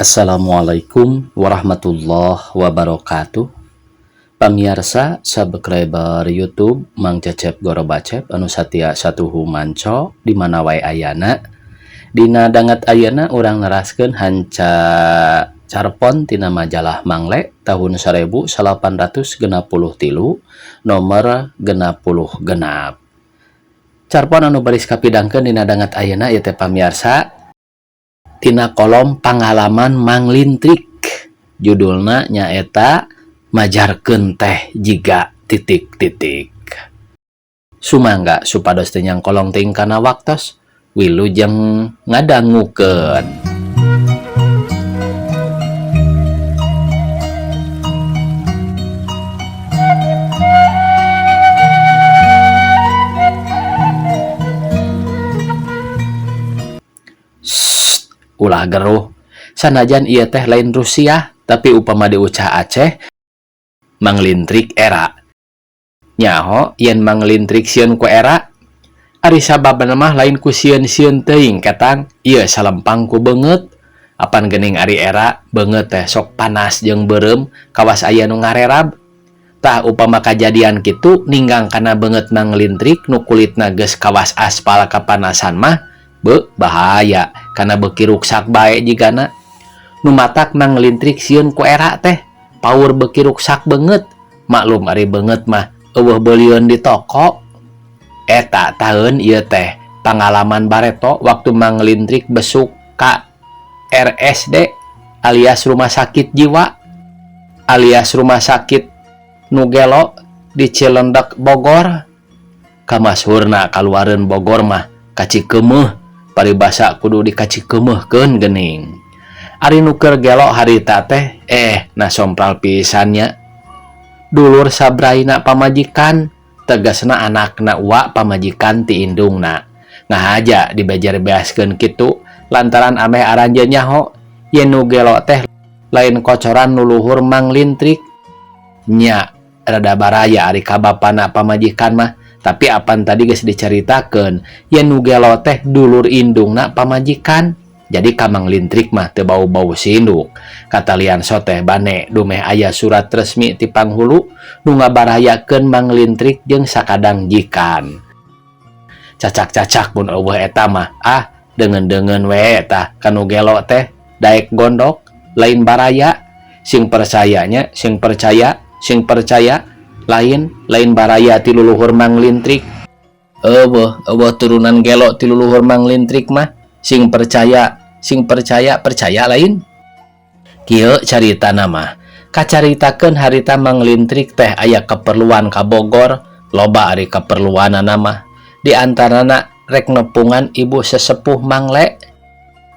Assalamualaikum warahmatullahi wabarakatuh. Pamiarsa subscriber YouTube Mang Cecep Gorobacep anu satia satuhu manco di mana wae ayana. Dina danget ayeuna urang neraskeun hanca carpon tina majalah Mangle tahun 1863 nomor 66. Carpon anu baris kapidangkeun dina danget ayeuna ieu teh pamiarsa tina kolom pangalaman Mang Lintrik, judulna nyaeta majarkeun teh jiga titik titik. Sumangga supados teu nyangkolong teuing kana waktos, wilujeng ngadangukeun. Ulah geruh, sanajan ieu teh lain Rusia, tapi upama diucah Aceh Mang Lintrik era nyaho yen Mang Lintrik sieun ku era. Ari sababna mah lain ku sieun-sieun teuing ketang, ieu salempang ku beungeut. Apan geuning ari era beungeut teh sok panas jeung beureum kawas aya nu ngarerab. Tah upama kajadian kitu ninggang kana beungeut Mang Lintrik nu kulitna geus kawas aspal kapanasan mah be bahaya kana beuki ruksak bae jigana. Nu matak Mang Lintrik sieun ku era teh paur beuki ruksak beungeut. Maklum ari beungeut mah eueuh beulieun di toko. Eta taeun ieu teh pangalaman bareto waktu Mang Lintrik besuk ka RSD alias rumah sakit jiwa alias rumah sakit nu gelo di Cilandak Bogor. Kamashurna kaluareun Bogor mah ka Cikeumeuh, paribasa kudu dikacikeumeuhkeun geuning. Ari nu keur gelo harita teh nah sompral pisannya dulur sabraina pamajikan, tegasna anakna uwa pamajikan ti indungna. Ngahaja dibejer-beaskeun kitu lantaran ameh aranjeun nyaho yen nu gelo teh lain kocoran nu luhur Mang Lintrik. Nya rada baraya ari ka bapana pamajikan mah, tapi apan tadi geus dicaritakeun yen nu gelo teh dulur indungna pamajikan. Jadi ka Mang Lintrik mah teu bau-bau sinduk. Katalian soteh bane dumeh aya surat resmi ti panghulu nu ngabarayakeun Mang Lintrik jeung sakadang jikan. Cacak-cacak mun eueuh eta mah, ah deungeun-deungeun we tah kanu gelo teh daek gondok lain baraya. Sing percayanya, sing percaya, sing percaya lain, lain baraya ti luluhur Mang Lintrik. Eueuh, eueuh turunan gelo ti luluhur Mang Lintrik mah. Sing percaya, sing percaya, percaya lain. Kieu caritana mah. Kacaritakeun harita Mang Lintrik teh aya keperluan ka Bogor, loba ari keperluanana mah. Di antarana rek nepungan ibu sesepuh Mangle.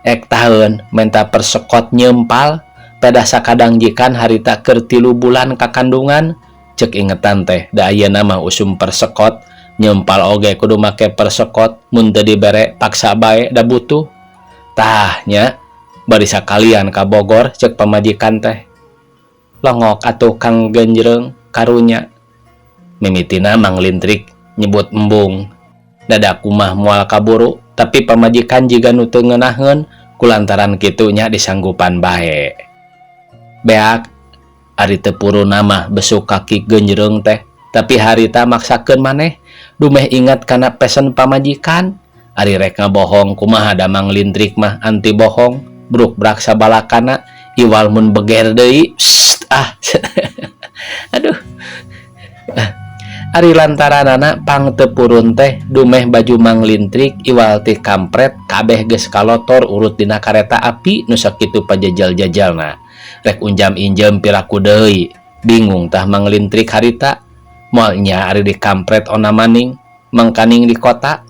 Ek taheun menta persekot nyempal, pedah sakadang jikan harita keur 3 bulan kakandungan. Cek ingetan teh da ayeuna mah usum persekot, nyempal oge kudu make persekot, mun teu dibere paksa bae da butuh. Tah nya bari sakalian ka Bogor cek pamajikan teh. Longok atuh Kang Genjreng karunya. Mimitina Mang Lintrik nyebut embung. Dada kumah moal kaburu, tapi pamajikan jiga nu teu ngeunaheun kulantaran kitu nya disanggupan bae. Beak ari teu puruna mah besuk kaki Genjreng teh, tapi harita maksakeun maneh dumeh ingat kana pesen pamajikan. Ari rek ngabohong kumaha da Mang Lintrik mah anti bohong, bruk-brak sabalakana iwal mun beger deui. Psst, ah. Aduh. Ari lantaranana pang teu purun teh dumeh baju Mang Lintrik iwal ti kampret kabeh geus kalotor urut dina kareta api nu sakitu pajajal-jajalna. Rek unjam injem piraku deui. Bingung tah Mang Lintrik harita. Moal nya ari di kampret ona maning mangkaning di kota.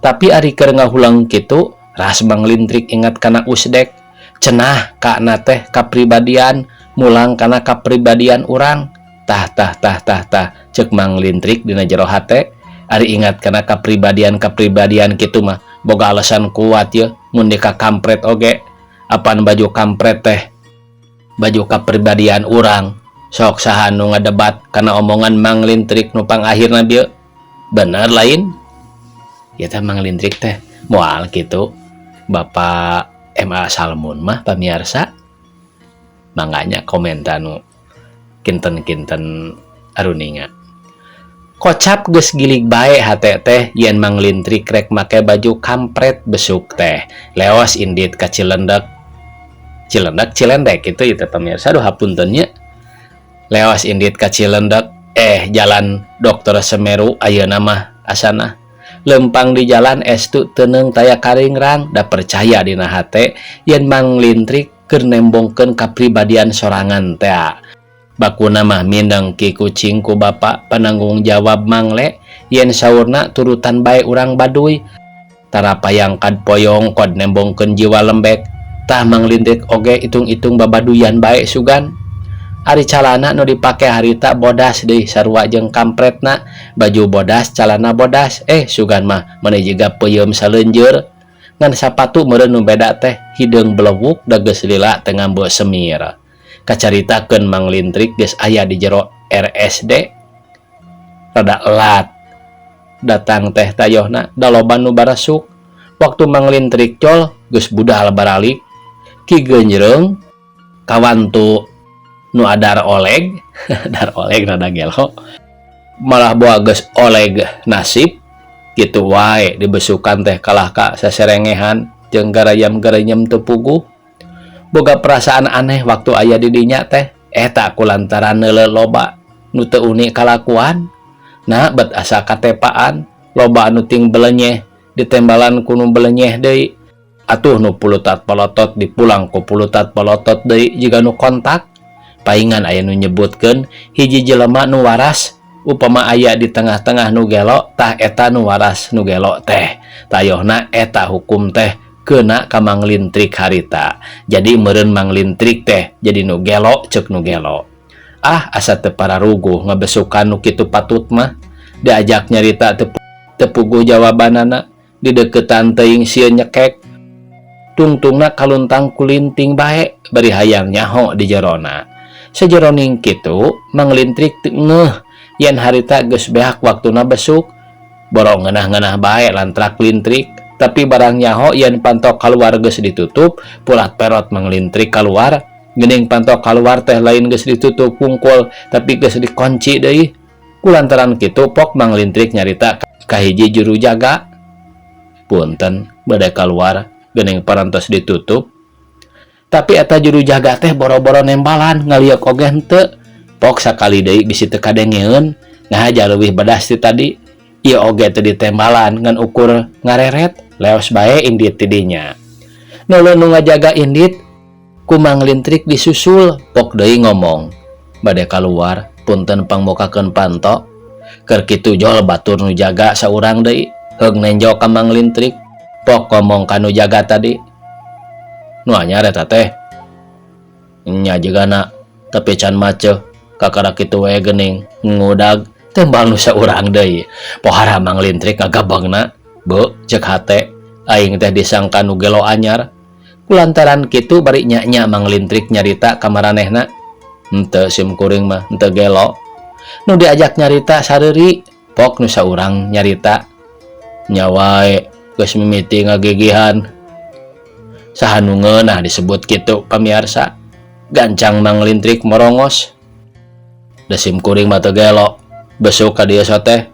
Tapi ari keur ngahulang kitu ras Mang Lintrik ingat kana usdek. Cenah kana teh kapribadian, mulang kana kapribadian urang. Tah tah tah tah tah cek Mang Lintrik dina jero hate. Ari ingat kana kapribadian-kapribadian kitu mah boga alasan kuat ye mun di ka kampret oge. Apan baju kampret teh baju kapribadian urang. Sok saha nu ngadebat kana omongan Mang Lintrik nu pangakhirna bieu. Bener lain? Ya teh Mang Lintrik teh moal kitu. Bapak MA Salmun mah pamiarsa. Mangga nya komentar nu kinten-kinten aruninga. Kocap geus gilig bae hate teh yen Mang Lintrik rek make baju kampret besuk teh. Leos indit ka Cilendek. Cilendek Cilendek itu itu pemirsa, aduh hapunten nya. Leos indit ka Cilendek, jalan Dokter Semeru ayeuna mah asana. Lempang di jalan estu teuneng taya karingrang, da percaya dina hate yen Mang Lintrik keur nembongkeun kapribadian sorangan teh. Bakuna mah mindeng ki kucing ku bapak penanggung jawab Mangle yen saurna turutan bae urang Baduy. Tara payangkad poyong kod nembongkeun jiwa lembek. Tah Mang Lintrik oge itung-itung babaduyan bae sugan. Ari calana nu dipake harita bodas deui sarua jeung kampretna, baju bodas, calana bodas, sugan mah meuni jiga peuyeum saleunjeur. Ngan sapatu meureun nu beda teh hideung belewuk da geus lila teu ngambe semir. Kacaritakeun Mang Lintrik geus aya di jero RSD. Rada elat datang teh tayohna da loba nu baresuk. Waktu Mang Lintrik col geus budal baralik. Ki Genjreung kawantu nu adar oleg, dar oleg rada gelo. Malah boa geus oleg nasib kitu wae dibesukan teh kalah ka saserengehan jeung garayam-garayam teu puguh. Boga perasaan aneh waktu aya di dinya teh, eta kulantaran neuleu loba nu teu uni kalakuan. Nah, bet asa katepaan, loba anu ting belenyeh ditembalan ku nu belenyeh deui. Atuh nu pulutat polotot dipulang ku pulutat polotot deui jiga nu kontak. Paingan aya nu nyebutkeun hiji jelema nu waras upama aya di tengah-tengah nu gelo, tah eta nu waras nu gelo teh. Tayohna eta hukum teh kena ka Mang Lintrik harita. Jadi meureun Mang Lintrik teh jadi nu gelo ceuk nu gelo. Ah, asa teu pararuguh ngabesukan nu kitu patut mah. Diajak nyarita teu puguh jawabanana, dideukeutan teuing sieun nyekek. Tungtungna kaluntang kulinting bae bari hayang nyaho di jerona. Sajeroning kitu Mang Lintrik teu ngeuh yen harita geus beak waktuna besuk. Boro ngeunah-ngeunah bae lantrak lintrik, tapi barang nyaho yen pantok kaluar geus ditutup, pulat perot Mang Lintrik kaluar. Geuning pantok kaluar teh lain geus ditutup wungkul, tapi geus dikunci deui. Kulantaran kitu pok Mang Lintrik nyarita ka hiji juru jaga. Punten bade kaluar geuning parantos ditutup. Tapi eta juru jaga teh boro-boro nembalan ngaliuk oge henteu. Pok sakali deui bisi teu kadengeun, ngahaja leuwih bedas ti tadi. Ieu oge teu ditembalan ngan ukur ngareret, leos bae indit ti dinya. Nulun nu ngajaga indit ku Mang Lintrik disusul, pok deui ngomong. Bade kaluar, punten pangmukakeun panto. Keur kitu jol batur nu jaga saurang deui, heug nenjo ka Mang Lintrik. Pok ngomong ka nu jaga tadi. Nu anyar eta teh. Nya jigana tapi can maceuh, kakara kitu we geuning ngudag tembal nu saurang deui. Pohara Mang Lintrik ngagabangna, beu ceuk hate aing teh disangka nu gelo anyar. Kulantaran kitu bari nya-nya Mang Lintrik nyarita ka maranehna. Henteu sim kuring mah henteu gelo. Nu diajak nyarita sareuri, pok nu saurang nyarita. Nya wae geus mimiti ngagigihan. Saha nu ngeunah disebut kitu pamiarsa. Gancang Mang Lintrik morongos. Da sim kuring mah teu gelo. Besuk ka dieu teh.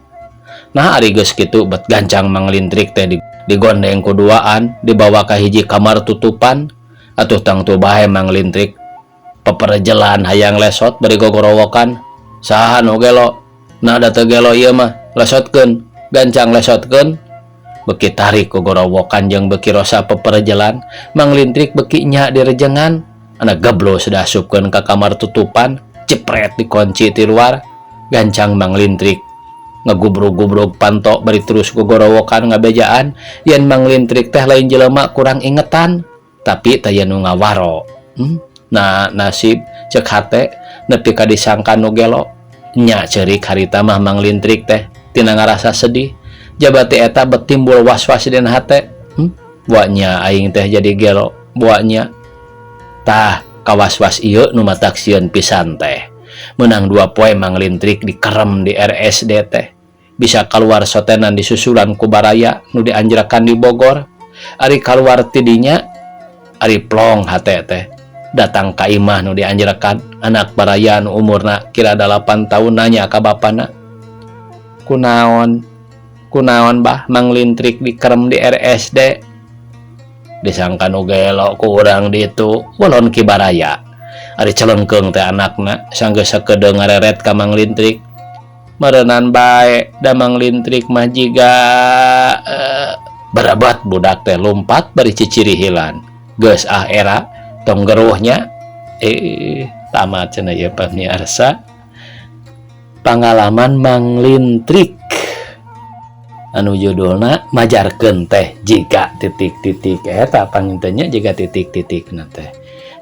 Nah ari geus kitu bet gancang Mang Lintrik teh digondeng ku duaan, dibawa ka hiji kamar tutupan. Atuh tangtu bae Mang Lintrik peperejelan hayang lesot bari gogorowokan. Saha nu gelo? Nah da teu gelo ieu mah, lesotkeun, gancang lesotkeun. Beki tarik gogorowokan jeung beki rosa peperejelan, Mang Lintrik beki nya direjengan. Anak geblos dasupkeun ka kamar tutupan, jepret dikunci ti luar. Gancang Mang Lintrik ngagubrug-gubrug panto bari terus gogorowokan ngabejaan yen Mang Lintrik teh lain jelema kurang ingetan, tapi taya nu ngawaro. Nah nasib cek hate nepi ka disangka nu gelo. Nya ceurik harita mah Mang Lintrik teh tina ngarasa sedih. Jabati eta bet timbul was-was dina hate. Buatnya aing teh jadi gelo, buatnya. Tah kawas-was ieu nu matak sieun pisan teh. Menang 2 poe Mang Lintrik dikerem di RSD teh. Bisa keluar sotenan disusulan ku baraya nu dianjrakan di Bogor. Ari keluar tidinya ari plong hate teh. Datang ka imah nu dianjrekan, anak baraya nu umurna kira 8 tahun nanya ka bapana, "Kunaon, kunaon, Bah, Mang Lintrik dikerem di RSD?" Disangka nu gelo ku urang ditu. Walon ki baraya ari celengkeung teh anakna, sanggeus sakedeung ngareret ka Mang Lintrik. Meureunan bae da Mang Lintrik mah jiga barabat. Budak teh lumpat bari cicirihilan. "Geus ah, era, tong geruhnya." Tamat cenah ieu, pamiarsa, pangalaman Mang Lintrik anu judulna "Majarkeun teh jiga titik titik". Eta panginten nya, jiga titik titik na teh.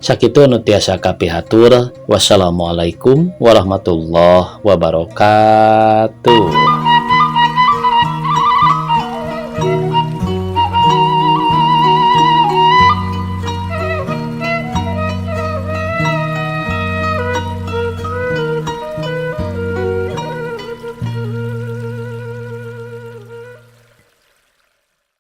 Sakitu nu tiasa kapihatur. Wassalamualaikum warahmatullahi wabarakatuh.